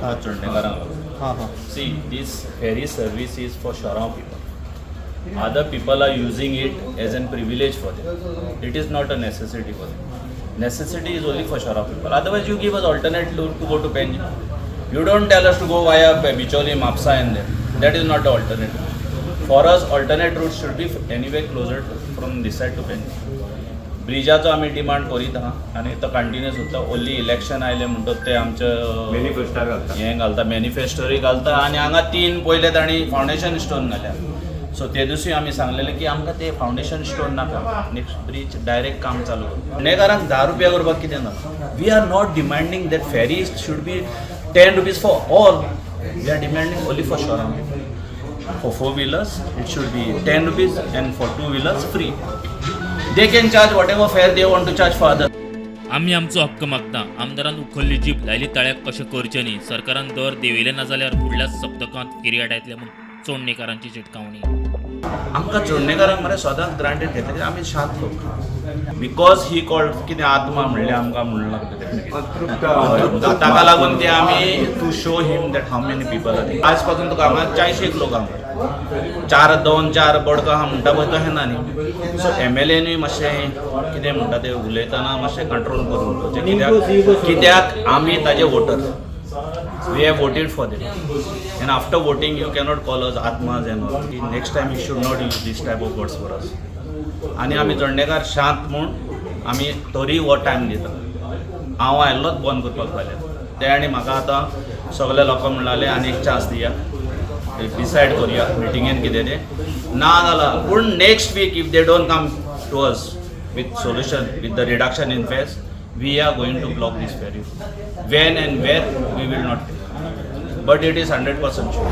फकत चोडणेकारांक लागून. हां हां See, this ferry service is for Chorao people. Other people are using it as a privilege for them. It is not a necessity for them. Necessity is only for Chorao people. Otherwise, you give us alternate route to go to Penji. You don't tell us to go via Bicholim, Mapsa and there. That is not the alternate. For us, alternate route should be anyway closer from this side to Penji. ब्रिजाचो आमी demand करीत आहा आनी तो continuous उरता. Only election आयलें म्हणटच ते आमचं मॅनिफेस्टार घालता. हें घालता, मॅनिफेस्टोरी घालता आनी हांगा तीन पयले तांणी फावंडेशन स्टोन घाल्या. सो ते दिसूय आमी सांगलेले की आमकां ते फावंडेशन स्टोन नाका, नेक्स्ट ब्रीज डायरेक्ट काम चालू कर. फोंडेकारांक 10 रुपया करपाक कितें ना. We are not demanding that ferry should be ₹10 for all. We are demanding only for Chorao. For four wheelers it should be ₹10 and for two wheelers free. They can charge whatever fare they want to charge for other. आमी आमचो हक्क मागता. आमदारान उखल्ली jeep लायली ताळ्याक अशें करचें न्ही. सरकारान दर देंवयले ना जाल्यार फुडल्या सप्तकांत फेरी आडायतले म्हूण चोडणेकारांची शिटकावणी. आमकां चोडणेकारांक मरे सदांच ग्रांटेड घेतले. आमी शांत लोक. Because he called कितें आत्मा म्हणलें आमकां म्हणून लागले ते. अतृप्त. ताका लागून ते आमी to show him that how many people are. आज पासून तुका हांगा 40 एक लोक हांगा, चार दोन चार बोडको आहा म्हणटा पळय, तशें ना न्ही. सो एमएलएनूय मातशें कितें म्हणटा ते उलयतना मातशें कंट्रोल करून उलोवचें. कित्याक कित्याक आमी ताजे voter. We have voted for them, and after voting you cannot call us आत्माज and all. Next time you should not use this type of words for us. आनी आमी चोडणेकार शांत म्हूण आमी तरी हो टायम दिता. हांव आयल्लोच बंद करपाक फाल्यां ते आनी म्हाका आतां सगळे लोकां म्हणलाले, आनी एक चान्स दिया, डिसायड करुया मिटिंगेन कितें तें. ना जाल्यार पूण next week if they don't come to us with solution, with the reduction in fares, we are going to block this ferry. When and where, we will not, but it is 100% sure.